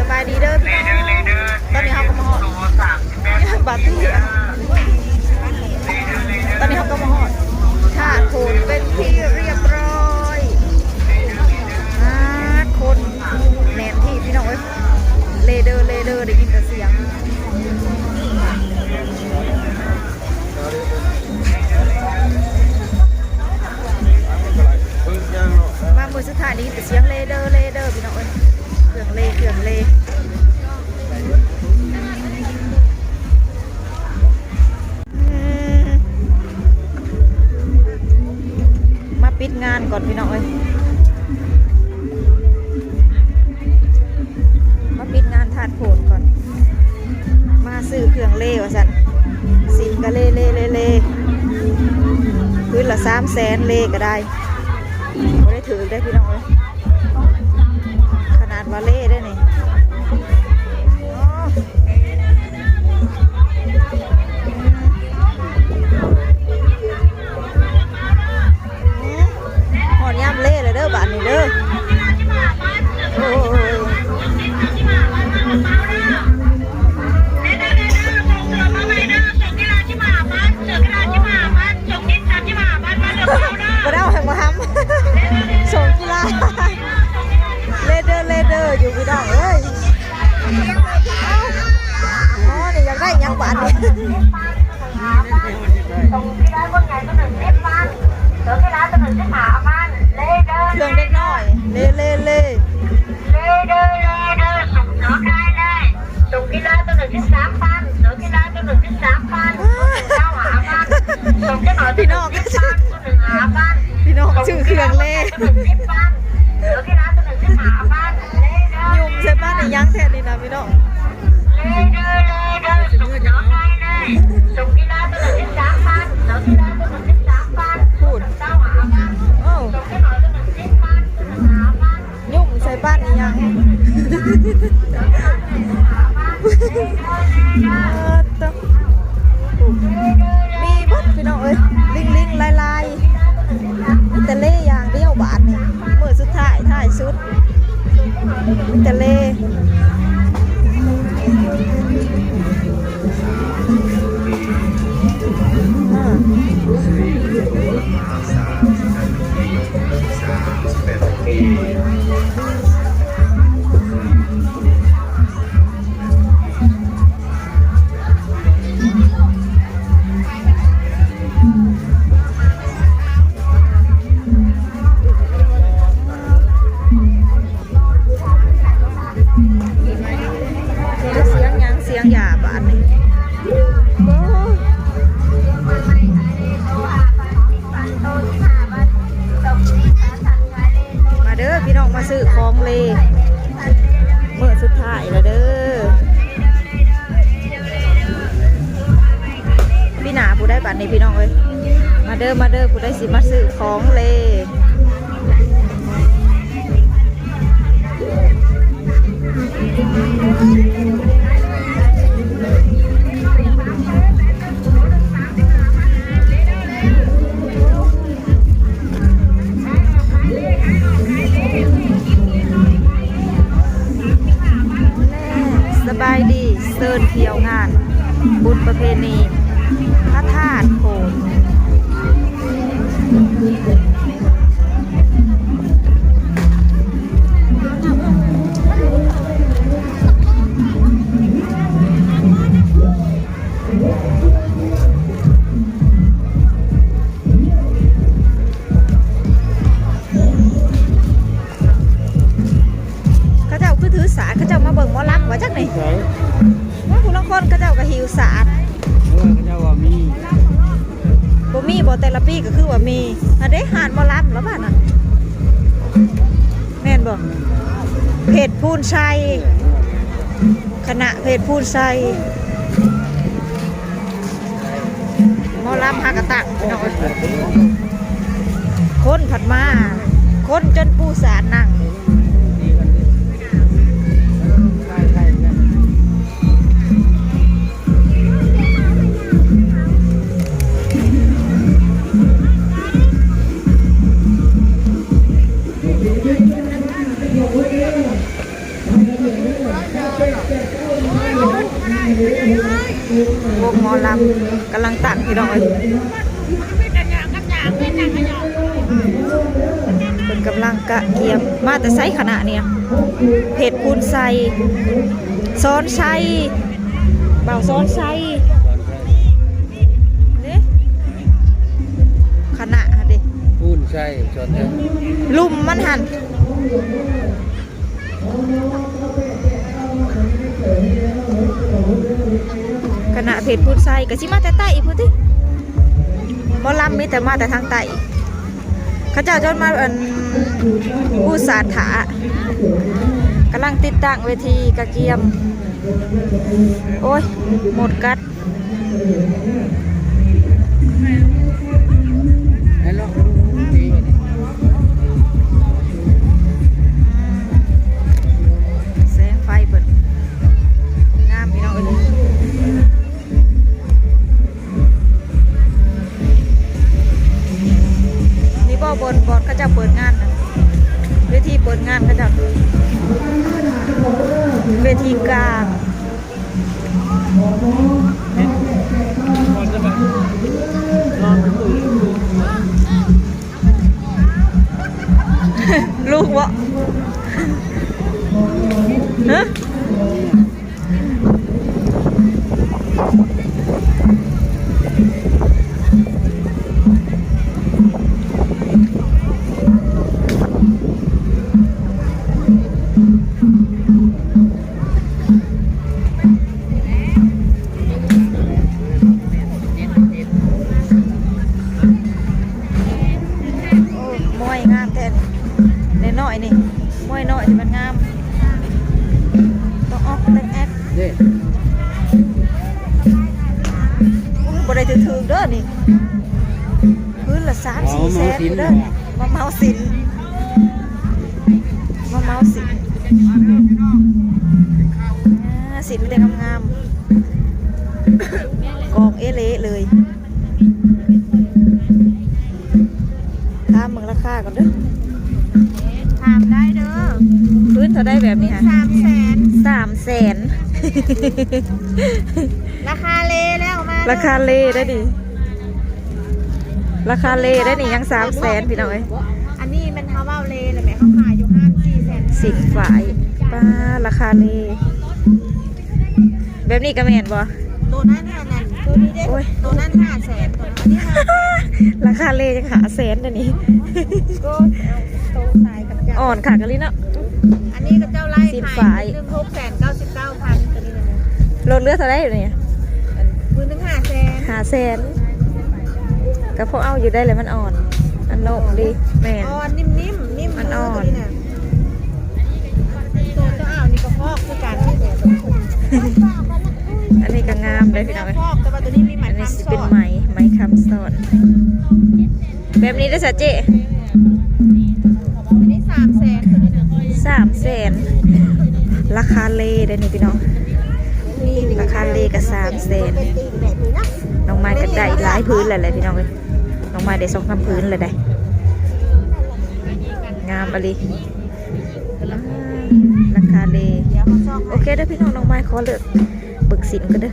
ສະບາຍດີເດີພີ່ນ້ອງ ຕອນນີ້ເຮົາກໍມາຮອດ ບາດນີ້ ຕອນນີ້ເຮົາກໍມາຮອດທາດໂພນເປັນທີ່ຮຽບຮ້ອຍ. ອາ ຄົນແໜ້ນທີ່ພີ່ນ້ອງເອີຍ ເລເດີ ເລເດີ ໄດ້ຍິນແຕ່ສຽງ. ມາມື້ສຸດທ້າຍໄດ້ຍິນແຕ່ສຽງເລເດີ ເລເດີ ພີ່ນ້ອງເອີຍ ເຄື່ອງເລ ເຄື່ອງເລ. ອືມ ມາປິດງານກ່ອນພີ່ນ້ອງເອີຍ ມາປິດງານທາດໂພນກ່ອນ ມາຊື້ເຄື່ອງເລວ່າຊັ້ນ ສິ້ນກະເລ ເລ ເລ ເລ ພື້ນລະສາມແສນ ເລກະໄດ້ ບໍ່ໄດ້ຖືກເດ້ພີ່ນ້ອງເອີຍ ຂະໜາດວ່າເລເດ້ນີ້. ຮອດຍາມເລແລ້ວເດີບາດນີ້ເດີ ໂອ້ຍ ບໍ່ໄດ້ເອົາໃຫ້ໝໍຮຳ ສົ່ງກິລາ ເລເດີ ເລເດີ ຢູ່ພີ່ນ້ອງເອີຍ. ອໍ ນີ້ຢາກໄດ້ຫຍັງບາດນີ້ ເຄື່ອງເດັກນ້ອຍ ເລ ເລ ເລ. ພີ່ນ້ອງ ພີ່ນ້ອງຊື້ເຄື່ອງເລ ຫຍຸ້ມໃສ່ປານອີ່ຫຍັງແທ້ນີ້ນະພີ່ນ້ອງ ພຸ້ນ ໂອ້ ຫຍຸ້ມໃສ່ປານອີ່ຫຍັງ ເອີ ໂຕ ມີເບິດພີ່ນ້ອງເອີຍ ລິງໆ ລາຍໆ ມີແຕ່ເລຢ່າງດຽວບາດນີ້ ມື້ສຸດທ້າຍ ທ້າຍສຸດ ມີແຕ່ເລ. ສຽງຫຍັງ ສຽງຢາບາດນີ້ ໂອ້. ມາເດີພີ່ນ້ອງ ມາຊື້ຂອງເລ ມື້ສຸດທ້າຍແລ້ວເດີ ປີໜ້າຜູ້ໃດບາດນີ້ພີ່ນ້ອງເອີຍ ມາເດີ ມາເດີ ຜູ້ໃດຊິມາຊື້ຂອງເລ. ສະບາຍດີ ເຊີນທ່ຽວງານບຸນປະເພນີພະທາດໂພນ. ເຂົາເຈົ້າຄືຖືສາດ ເຂົາເຈົ້າມາເບິ່ງໝໍລຳວ່າຈັກນີ້ ໃສ ວ່າຜູ້ລາງຄົນເຂົາເຈົ້າກໍຫິວສາດ ເອີ ເຂົາເຈົ້າວ່າມີ ບໍ່ມີບໍ່ ແຕ່ລະປີກໍຄືວ່າມີ ອັນເດ້ ຮ້ານໝໍລຳລະບາດນະ ແມ່ນບໍ່ ເພດພູນໄຊ ຄະນະເພດພູນໄຊ ໝໍລຳຫາກະຕັກພີ່ນ້ອງເອີຍ ຄົນພັດມາ ຄົນຈົນປູສານນັ່ງ. ເ ວົງໝໍລຳກຳລັງຕັ້ງ ພີ່ນ້ອງເອີຍ ເພິ່ນກຳລັງກະກຽມ. ມາແຕ່ໃສຄະນະນີ້? ເພດພູນໄຊ ສອນໄຊ ບ່າວສອນໄຊເດ້ ຄະນະຫັ້ນເດ້ ພູນໄຊ ສອນໄຊ ລຸ່ມມັນຫັ້ນ. ຄະນະເພດພູນໄຊກະຊິມາແຕ່ໃຕ້ພຸ້ນຕິ ໝໍລຳມີແຕ່ມາແຕ່ທາງໃຕ້. ເຂົາເຈົ້າຈົນມາ ອັນ ປູຊາດຖາ ກຳລັງຕິດຕັ້ງເວທີກະກຽມ. ໂອ້ຍ ມົດກັດ. ແສງໄຟເພິ່ນງາມ ພີ່ນ້ອງເອີຍ. ນີ້ບໍ່ ບ່ອນ ບ່ອນເຂົາເຈົ້າເປີດງານນະ ເວທີເປີດງານເຂົາເຈົ້າ ເວທີກາງ. ລູກບໍ່? ຮະ? ໂອ້ ມວຍງາມແທ້ນີ້ ນ້ອຍໆນີ້ ມວຍນ້ອຍທີ່ມັນງາມ ຕ້ອງອອກແຕ່ງແອັດເດ້. ໂອ້ຍ ບໍ່ໄດ້ຖືກໆເດີນີ້ ພື້ນລະສາມສີ່ແສນເດີ. ມາເໝົາສິນ ມາເໝົາສິນ ອ່າ ສິນມີແຕ່ງາມໆ ກອງເອເລເລີຍ. ຖາມເບິ່ງລາຄາກ່ອນເດີ ຖາມໄດ້ເດີ. ພື້ນເທົ່າໃດແບບນີ້ຫະ? ສາມແສນ ສາມແສນ ລາຄາເລແລ້ວ ມາເດີ ລາຄາເລໄດ້ນີ້ ລາຄາເລໄດ້ນີ້ ຍັງສາມແສນ ພີ່ນ້ອງເອີຍ. ອັນນີ້ແມ່ນເຮົາເວົ້າເລແລ້ວແມ່ ເຮົາຂາຍຢູ່ຮ້ານສີ່ແສນ ສິນຝ້າຍ ປ້າ ລາຄາເລ. ແບບນີ້ກະແມ່ນບໍ່? ໂຕນັ້ນຫັ້ນ ໂຕນີ້ເດ້ ໂອ້ຍ ໂຕນັ້ນຫ້າແສນ ໂຕນັ້ນ ອັນນີ້ຫ້າ ລາຄາເລຍັງຫ້າແສນເດ້ນີ້ ໂຕ ໂຕຕາຍກັບເຈົ້າ ອ່ອນຄັກອີ່ຫຼີເນາະ. ອັນນີ້ກະເຈົ້າໄລ່ ສິນຝ້າຍ ໜຶ່ງຫົກແສນເກົ້າສິບເກົ້າພັນ ໂຕນີ້ນະ. ລົດເຫຼືອເທົ່າໃດນີ້? ໝື່ນໜຶ່ງຫ້າແສນ ຫ້າແສນ ກະພໍເອົາຢູ່ໄດ້ແຫຼະ ມັນອ່ອນ ອັນນົກດີ ແມ່ນ ອ່ອນ ນິ້ມໆ ນິ້ມ ມັນອ່ອນ ໂຕນີ້ນະ. ໂຕເຈົ້າອາວນີ້ກະຟອກຄືກັນ ອັນນີ້ກະງາມເດ້ພີ່ນ້ອງເອີຍ. ຟອກ ແຕ່ວ່າໂຕນີ້ມີໄໝ ອັນນີ້ຊິເປັນໄໝ ໄໝຄຳຊ້ອນ ແບບນີ້ເດ້ສະເຈ້. ອັນນີ້ສາມແສນ ໂຕນີ້ນະ ສາມແສນ ລາຄາເລເດ້ນີ້ພີ່ນ້ອງ ລາຄາເລກະສາມແສນ. ນ້ອງມາຍກະໄດ້ຫຼາຍຜືນແລ້ວແຫຼະພີ່ນ້ອງເອີຍ ນ້ອງມາຍໄດ້ສອງສາມຜືນແລ້ວໄດ໋ ງາມອີ່ຫຼີ. ລາຄາເລ ໂອເຄເດີພີ່ນ້ອງ ນ້ອງມາຍຂໍເລືອກເບິ່ງສິນກ່ອນເດີ.